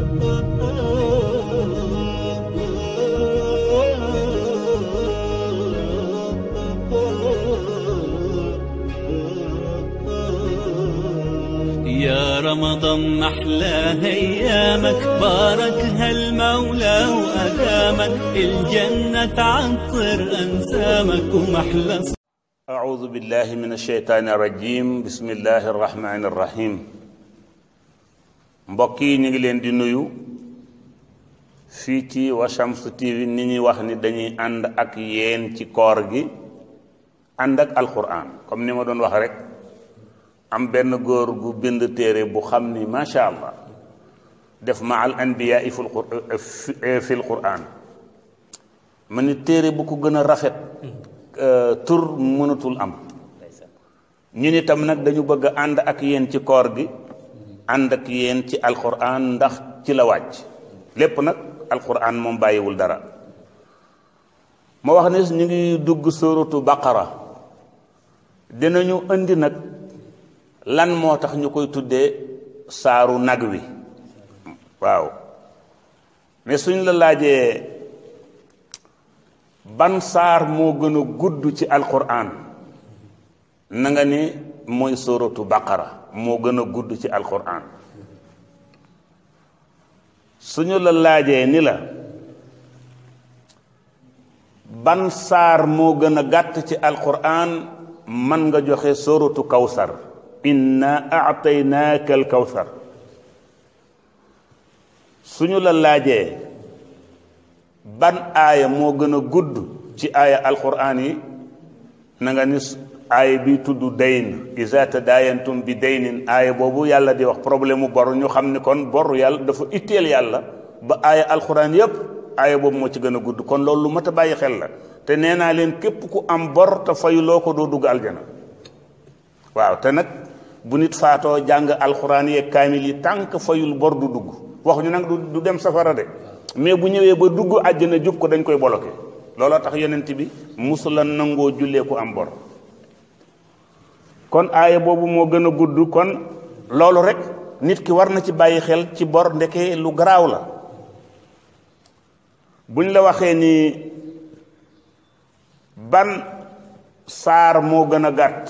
يا رمضان أحلى أيامك، باركها المولى وأدامك، الجنة تعطر أنسامك ومحلى. أعوذ بالله من الشيطان الرجيم. بسم الله الرحمن الرحيم. mbokk yi ñu ngi leen di nuyu fii ci Washamsu TV. ni ñuy wax ni dañuy ànd ak yéen ci koor gi ànd ak alquran. comme ni ma doon wax rek, am benn góor gu bind téere bu xam ni macha allah def ma al anbiya fi l quran. ma ni téere bu ko gën a rafet tur mënatul am. ñun itam nag dañu bëgg a ànd ak yéen ci koor gi ànd ak yéen ci alquran, ndax ci la wàcc lépp nag alquran moom bàyyiwul dara. ma wax ne ñu ngi dugg suratu baqara. dinañu indi nag lan moo tax ñu koy tuddee saaru nag wi. waaw mais suñ la laajee ban saar moo gën a gudd ci alquran, na nga ni mooy suratu baqara moo gën a gudd ci alquran. suñu la laajee ni la ban saar moo gën a gàtt ci alquran, man nga joxe suratu kawsar. inna a'taynaaka al kawsar. suñu la laajee ban aaya moo gën a gudd ci aaya alquran yi, na nga ni aaya bi tudd dayn. iza tadaayantum bi daynin. aaya boobu yàlla di wax problème mu bor, ñu xam ni kon bor yàlla dafa itteel yàlla ba aaya alquran yépp aaya boobu moo ci gën a gudd. kon loolu lu mat a bàyyi xel la. te nee naa leen képp ku am bor te fayuloo ko doo dugg aljana. waaw te nag bu nit faatoo jàng alxuraan yeeg kaamil yi tànk fayul bor du dugg. waxuñu nag du dem safara de, mais bu ñëwee ba dugg àjjana jub ko dañ koy bloqué. looloo tax yonent bi musula nangoo jullee ku am bor. kon aaya boobu moo gën a gudd. kon loolu rek nit ki war na ci bàyyi xel ci bor, ndeke lu garaaw la. buñ la waxee ni ban saar moo gën a gàtt,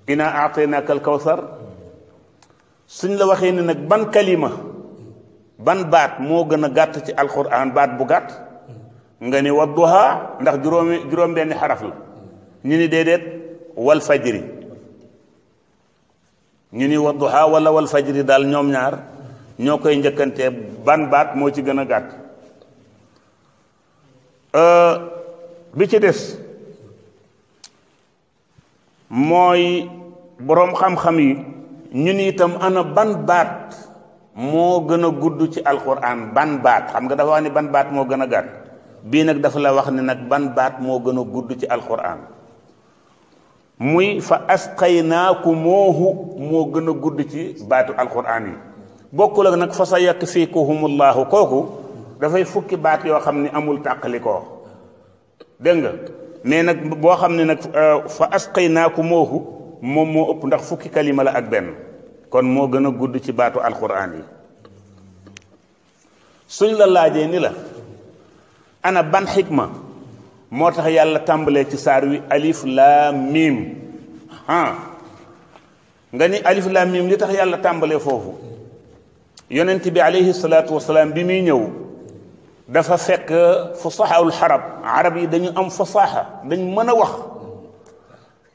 inna a'taynaaka al kawsar. suñ la waxee ni nag ban kalima, ban baat moo gën a gàtt ci alquran, baat bu gàtt, nga ni wadduha, ndax juróom benni xaraf la. ñu ni déedéet wal fajri. ñu ni wadduha wala wal fajri, daal ñoom ñaar ñoo koy njëkkantee ban baat moo ci gën a gàtt. bi ci des mooy boroom xam-xam yi ñu ni itam ana ban baat moo gën a gudd ci alquran. ban baat, xam nga dafa wax ni ban baat moo gën a gàtt. bii nag dafa la wax ni nag ban baat moo gën a gudd ci alquran. muy fa asqaynaakumoohu moo gën a gudd ci baatu alquran yi. bokkul ak nag fa sa yakfikumullaahu, kooku dafay fukki baat yoo xam ni amul tàqalikoo. dégg nga mais nag boo xam ne nag fa asqaynaakumoohu moom moo ëpp, ndax fukki kalima la ak benn. kon moo gën a gudd ci baatu alquran yi. suñ la laajee ni la ana ban xikma moo tax yàlla tàmbalee ci saar wi alif laam miim, nga ni alif laam miim li tax yàlla tàmbalee foofu, yonent bi alayhi salaatu wasalaam bi muy ñëw dafa fekk fusahaul arab yi dañu am fasaha, dañ mën a wax.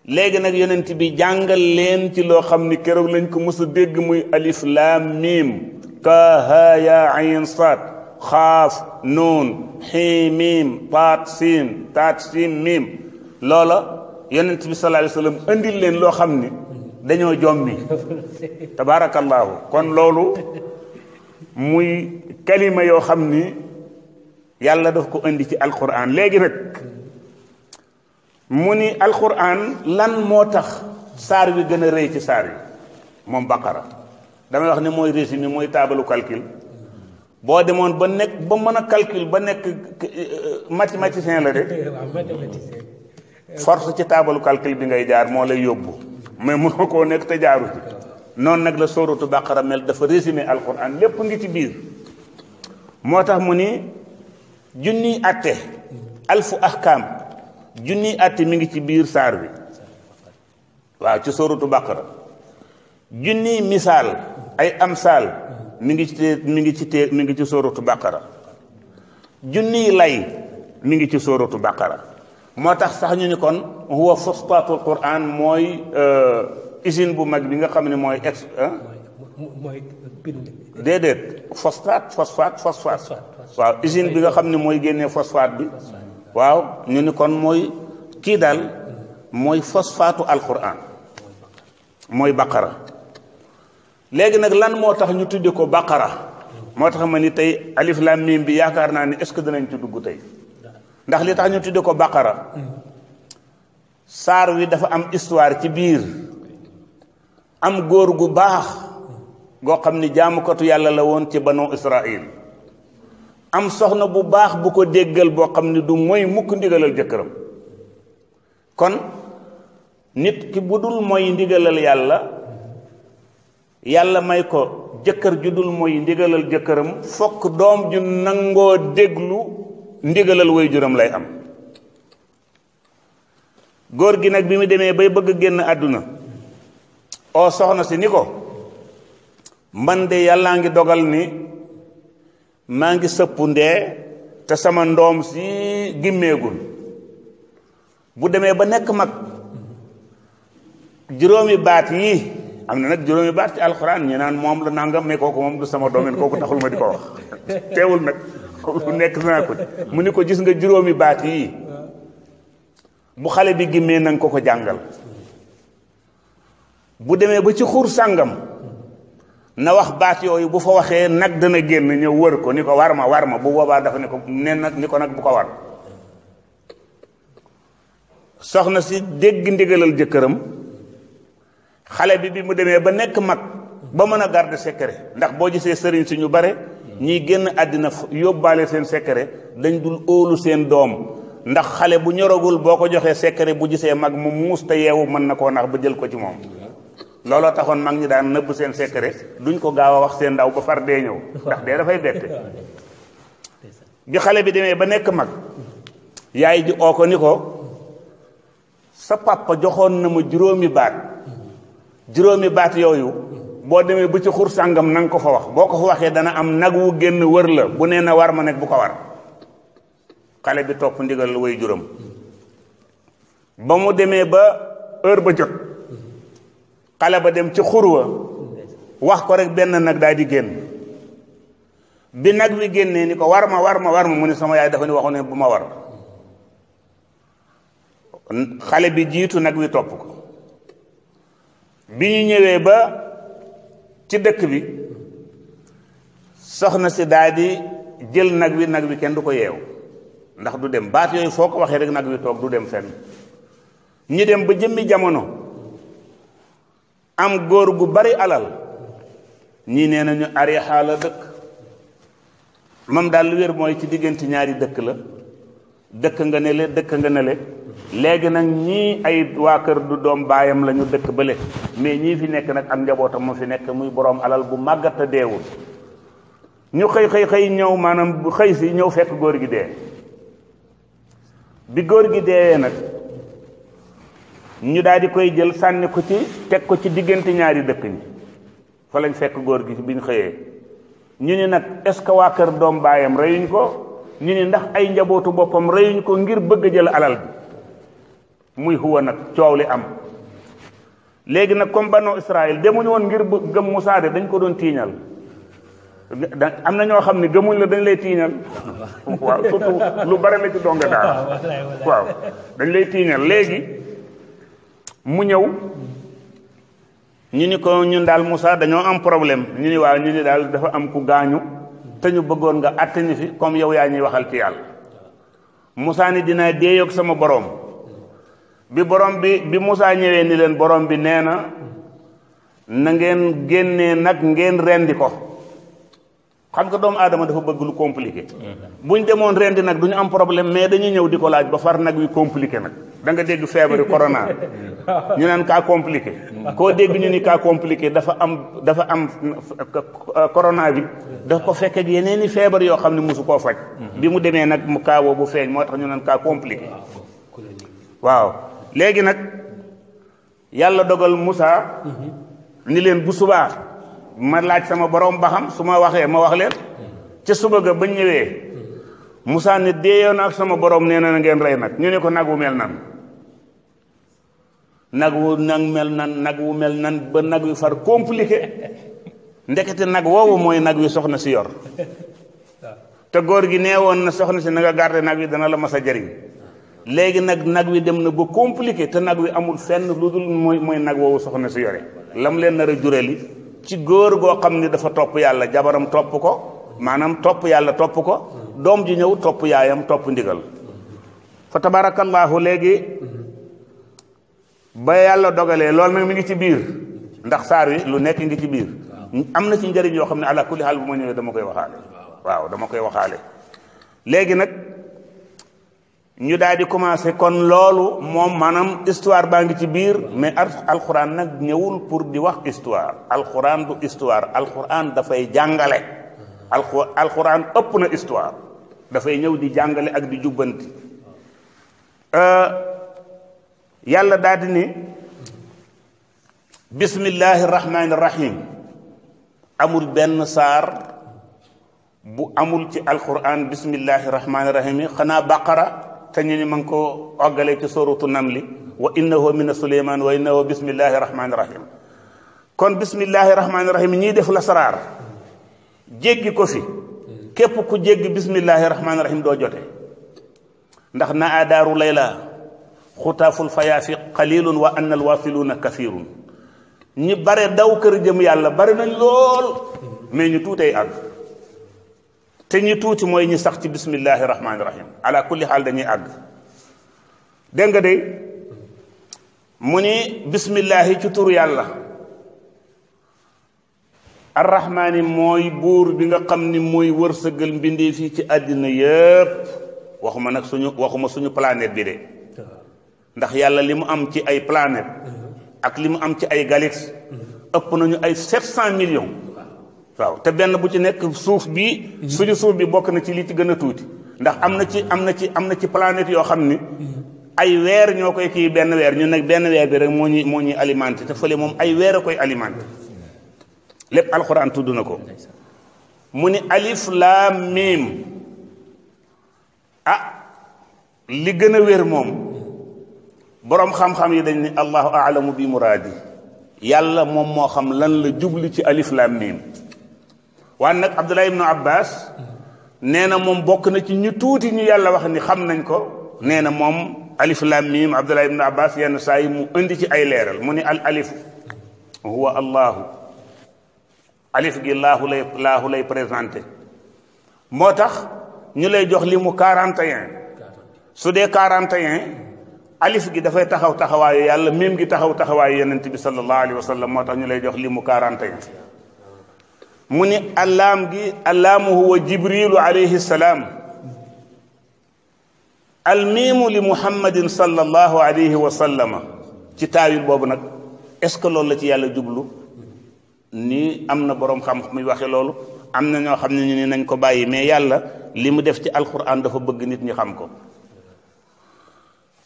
léegi nag yonent bi jàngal leen ci loo xam ni keroog lañ ko mës a dégg, muy alif laam miim ka ha ya ayn saad xaaf nuun xii miim taat siin miim. loola yonent bi sallallahu alayhi wasallam andil leen loo xam ni dañoo jommi. tabaarakallaahu. kon loolu muy kalima yoo xam ni yàlla daf ko indi ci alquran. léegi nag mu ni alquran lan moo tax saar wi gën a rëy ci saar yi, moom baqara. damay wax ne mooy résumé, mooy taabalu calcul. boo demoon ba nekk ba mën a calcul ba nekk mathématicien la de, force ci taabalu calcul bi ngay jaar moo lay yóbbu, mais mënoo koo nekk te jaaru ci. noonu nag la sóoratu baqara mel, dafa résumé alquran lépp ngi ci biir. moo tax mu ni junniy atte alfu ahkam junniy atte mi ngi ci biir saar bi waaw ci sóoratu baqara. junniy misaal ay amsaal mi ngi ci sóoratu baqara. junniy lay mi ngi ci sóoratu baqara. moo tax sax ñu ni kon huwa fustaatul quran mooy usine bu mag bi nga xam ne mooy déedéet phosphate waaw usine bi nga xam ne mooy génnee phosphate bi waaw ñu ni kon mooy kii daal mooy phosphatu alquran mooy baqara. léegi nag lan moo tax ñu tudde ko baqara moo tax ma ni tey alif lam mim bi yaakaar naa ni est-ce que dinañ ci dugg tey ndax li tax ñu tudde ko baqara saar wi dafa am histoire ci biir. am góor gu baax goo xam ni jaamukatu yàlla la woon ci banu Israil. am soxna bu baax bu ko déggal boo xam ni du mooy mukk ndigalal jëkkëram. kon nit ki bu dul mooy ndigalal yàlla may ko jëkkër ju dul mooy ndigalal jëkkëram fokk doom ju nangoo déglu ndigalal waajuram lay am. góor gi nag bi mu demee bay bëgg génn àdduna oo soxna si ni ko man de yàllaa ngi dogal ni maa ngi sëppu ndee te sama ndoom si gimmeegul bu demee ba nekk mag juróomi baat yi am na nag juróomi baat ci alxuraan ñu naan moom la nangam mais kooku moom du sama domaine kooku taxul ma di ko wax teewul nag lu nekk naa ko mu ni ko gis nga juróomi baat yi bu xale bi gimmee na nga ko jàngal bu demee ba ci xur sàngam na wax baat yooyu bu fa waxee nag dana génn ñëw wër ko ni ko war ma bu boobaa dafa ne ko nen nag ni ko nag bu ko war. soxna si dégg ndigalal jëkkëram xale bi mu demee ba nekk mag ba mën a garder secret ndax boo gisee sëriñ si ñu bare ñiy génn àddina yóbbaale seen secret dañ dul óolu seen doom ndax xale bu ñoragul boo ko joxee secret bu gisee mag mu muus te yeewu mën na koo nax ba jël ko ci moom. looloo taxoon mag ñi daan nëbb seen secret duñ ko gaaw a wax seen ndaw ba far dee ñëw ndax dee dafay bette. bi xale bi demee ba nekk mag yaay ji oo ko ni ko sa papa joxoon na ma juróomi baat yooyu boo demee ba ci xur sàngam na nga ko fa wax boo ko fa waxee dana am nag wu génn wër la bu nee na war ma nekk bu ko war. xale bi topp ndigal way juróom ba mu demee ba heure ba jot xale ba dem ci xurwa wax ko rek benn nag daal di génn bi nag wi génnee ni ko war ma mu ne sama yaay dafa ni waxu ne bu ma war. xale bi jiitu nag wi topp ko bi ñu ñëwee ba ci dëkk bi soxna si daal di jël nag wi kenn du ko yeew ndax du dem baat yooyu foo ko waxee rek nag wi toog du dem fenn. ñu dem ba jëmmi jamono am góor gu bari alal ñii nee nañu Ariha la dëkk moom daal lu wér mooy ci diggante ñaari dëkk la dëkk nga ne le léegi nag ñii ay waa kër du doom baayam la ñu dëkk bële mais ñii fi nekk nag ak njabootam mu fi nekk muy boroom alal bu màggat a deewul ñu xëy ñëw maanaam bu xëy si ñëw fekk góor gi dee. bi góor gi deewee nag ñu daal di koy jël sànni ko ci teg ko ci diggante ñaari dëkk ñi fa lañ fekk góor gi bi ñu xëyee ñu ni nag est-ce que waa kër doom baayam reyuñ ko ñu ni ndax ay njabootu boppam reyuñ ko ngir bëgg a jël alal bi muy huwa nag coow li am. léegi nag comme banu Israël demuñu woon ngir gëm Musaa de dañ ko doon tiiñal am na ñoo xam ne gëmuñ la dañ lay tiiñal waaw surtout lu bare la ci donga daal waaw dañ lay tiiñal. léegi mu ñëw ñu ni ko ñun daal Musaa dañoo am problème ñu ni waaw ñu ni daal dafa am ku gaañu te ñu bëggoon nga àtte ñu fi comme yow yaa ñuy waxal ci yàlla. Musaa ni dinaa déeyoog sama borom bi Musaa ñëwee ni leen borom bi nee na ngeen génnee nag ngeen rendi ko. xam nga doomu aadama dafa bëgg lu compliqué buñ demoon rendi nag duñu am problème mais dañuy ñëw di ko laaj ba far nag wi compliqué nag da nga dégg feebaru corona ñu naan cas compliqué koo dégg ñu ni cas compliqué dafa am corona bi dafa ko fekk ak yeneeni feebar yoo xam ne mosu koo faj bi mu demee nag mu cas bu feeñ moo tax ñu naan cas compliqué waaw léegi nag yàlla dogal Moussa ni leen bu subaa ma laaj sama borom ba xam su ma waxee ma wax leen ca suba ga ba ñëwee Moussa ne déeyoon ak sama borom nee na ngeen rey nag ñu ne ko nag wu mel nan nag wu mel nan ba nag wi far compliqué ndekete nag woowu mooy nag wi soxna si yor te góor gi nee woon na soxna si na nga garde nag wi dana la mas a jariñ léegi nag wi dem na ba compliqué te nag wi amul fenn lu dul mooy nag woowu soxna si yore lam leen nar a jurali ci góor goo xam ni dafa topp yàlla jabaram topp ko maanaam topp yàlla topp ko doom ji ñëw topp yaayam topp ndigal fa tabarakallahu léegi ba yàlla dogalee loolu nag mi ngi ci biir ndax saar wi lu nekk ngi ci biir am na ci njëriñ yoo xam ne ala kulli xaal bu ma ñëwee dama koy waxaale waaw dama koy waxaale léegi nag ñu daal di commencé kon loolu moom maanaam histoire baa ngi ci biir mais alxuraan nag ñëwul pour di wax histoire alxuraan du histoire alxuraan dafay jàngale alxuraan ëpp na histoire dafay ñëw di jàngale ak di jubbanti yàlla daal di ni bismillahi rahmaani rahim amul benn saar bu amul ci alxuraan bismillahi rahmaani rahim yi xanaa baqara te ñu ni ma ngi ko oggalee ci suratu namli wa innahu min suleyman wa innahu bismillahi rahmaani rahim kon bismillahi rahmaani rahim ñiy def lasaraar jéggi ko fi képp ku jéggi bismillahi rahmaani rahim doo jote ndax na aadaaru layla xutaaful fayaafi qalilun wa anna alwasiluuna kathirun ñi bare daw kër jëm yàlla bare nañ lool mais ñu tuutay àgg te ñi tuuti mooy ñi sax ci bismillahi rahmaani rahim ala kulli xaal dañuy àgg dégg nga de mu ni bismillahi ci turu yàlla arrahmaani mooy buur bi nga xam ni mooy wërsëgal mbindee fii ci àddina yépp waxuma suñu planète bi de ndax yàlla li mu am ci ay planète ak li mu am ci ay galaxies ëpp nañu ay 700 millions waaw te benn bu ci nekk suuf bi suñu suuf bi bokk na ci li ci gën a tuuti ndax am na ci planète yoo xam ni ay weer ñoo koy kii benn weer ñun nag benn weer bi rek moo ñuy alimenté te fële moom ay weer a koy alimenté lépp alxuraan tudd na ko mu ni alif laam miim li gën a wér moom boroom xam-xam yi dañ ni allahu aalamu bi muraadi yàlla moom moo xam lan la jubli ci alif laam miim waaye nag Abdullah ibnu Abbas nee na moom bokk na ci ñu tuuti ñu yàlla wax ni xam nañ ko nee na moom alif laam miim Abdullah ibnu Abbas yenn saa yi mu indi ci ay leeral mu ni al alif huwa allahu alif gi laahu lay présenté moo tax ñu lay jox li mu 41 su dee 41 alif gi dafay taxaw taxawaayu yàlla miim gi taxaw taxawaayu yonent bi sallallahu alayhi wa sallam moo tax ñu lay jox li mu 41 mu ni allaam gi allaamu huwa jibrilu alayhi salaam almiimu li muhammadin sallallahu alayhi wa sallama ci taawil boobu nag est-ce que loolu la ci yàlla jublu ni am na boroom xam muy waxe loolu am na ñoo xam ne ñu ni nañ ko bàyyi mais yàlla li mu def ci alquran dafa bëgg nit ñi xam ko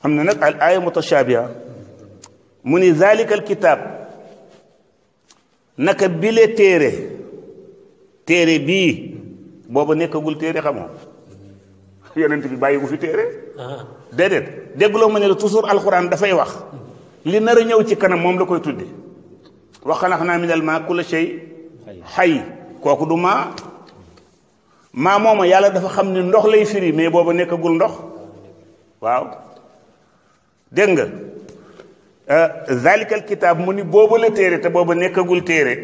am na nag al aaya mutashabiha mu ni zalika al kitab naka bile téere bii booba nekkagul téere xamoo yonent bi bàyyi gu fi téere déedéet dégguloo ma ne la toujours alquran dafay wax li nar a ñëw ci kanam moom la koy tudde wa xalaqnaa minal maa kulla shay xay kooku du maa mooma yàlla dafa xam ne ndox lay firi mais booba nekkagul ndox waaw dégg nga zalikal kitaab mu ni booba la téere te booba nekkagul téere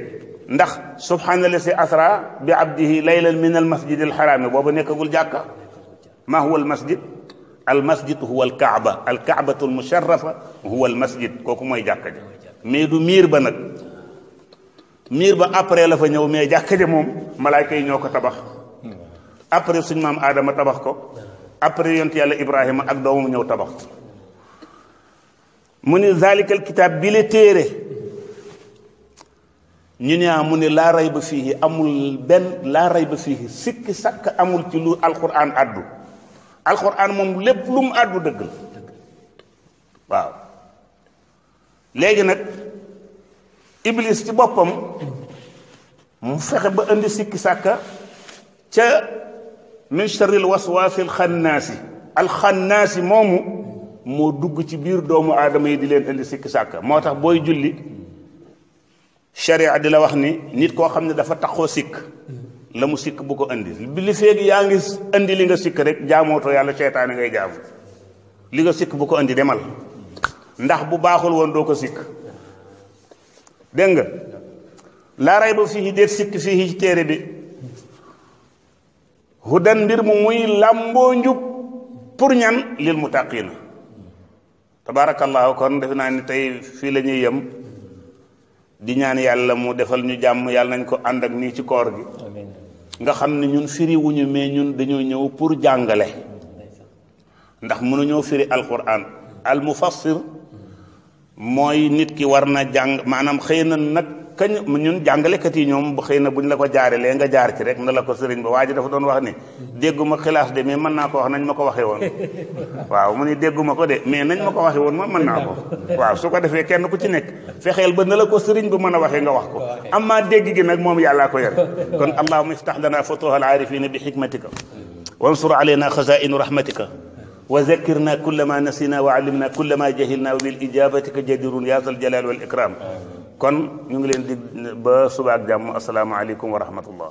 ndax subhaana si asra bi abdihi laylan min al masjid al xaraami booba nekkagul jàkka maa huwa al masjid huwa al kaaba al kaabatu al musharrafa huwa al masjid kooku mooy jàkka ja mais du miir ba nag miir ba après la fa ñëw mais jàkka ja moom malaayka yi ñoo ko tabax après suñu maam aadama tabax ko après yonent yàlla ibrahima ak doomam ñëw tabax mu ni zalikal kitaab bi la téere ñu ne mu ne laa rayba fiihi amul benn laa rayba fiihi sikki sàkk amul ci lu alquran addu alquran moom lépp lu mu addu dëgg la waaw léegi nag iblis ci boppam mu fexe ba indi sikki sàkka ca min sharril waswaasil xannaasi alxannaasi moomu moo dugg ci biir doomu aadama yi di leen indi sikki sàkka moo tax booy julli sharia di la wax ni nit koo xam ne dafa taxoo sikk la mu sikk bu ko indi li feegi yaa ngi indi li nga sikk rek jaamootoo yàlla seytaane ngay jaamu li nga sikk bu ko indi demal ndax bu baaxul woon doo ko sikk dégg nga laa rayba fiihi déet sikk fiihi ci téere bi hudan mbir mu muy làmboo njub pour ñan lil muttaqina tabaarakallaahu kon defe naa ni tey fii la ñuy yem di ñaan yàlla mu defal ñu jàmm yàlla nañ ko ànd ak nii ci koor gi nga xam ne ñun firi wuñu mais ñun dañoo ñëw pour jàngale ndax mënuñoo firi alquran al mufassir mooy nit ki war na jàng maanaam xëy na nag kañ ñun jàngalekat yi ñoom xëy na buñ la ko jaaralee nga jaar ci rek na la ko sëriñ ba waa ji dafa doon wax ni dégguma xilaas de mais mën naa ko wax nañ ma ko waxee woon waaw mu ni dégguma ko de mais nañ ma ko waxee woon ma mën naa ko waaw su ko defee kenn ku ci nekk fexeel ba na la ko sëriñ ba mën a waxee nga wax ko amma dégg gi nag moom yàllaa ko yor kon allahumma iftah lana futuha al aarifina bi hikmatika wansur alayna xazainu rahmatika wa zakkirna kulla ma nasina wa allimna kulla ma jahilna wa bil ijabatika jadirun ya zal jalal wal ikram kon ñu ngi leen di ba suba ak jàmm asalaamaaleykum wa rahmatullah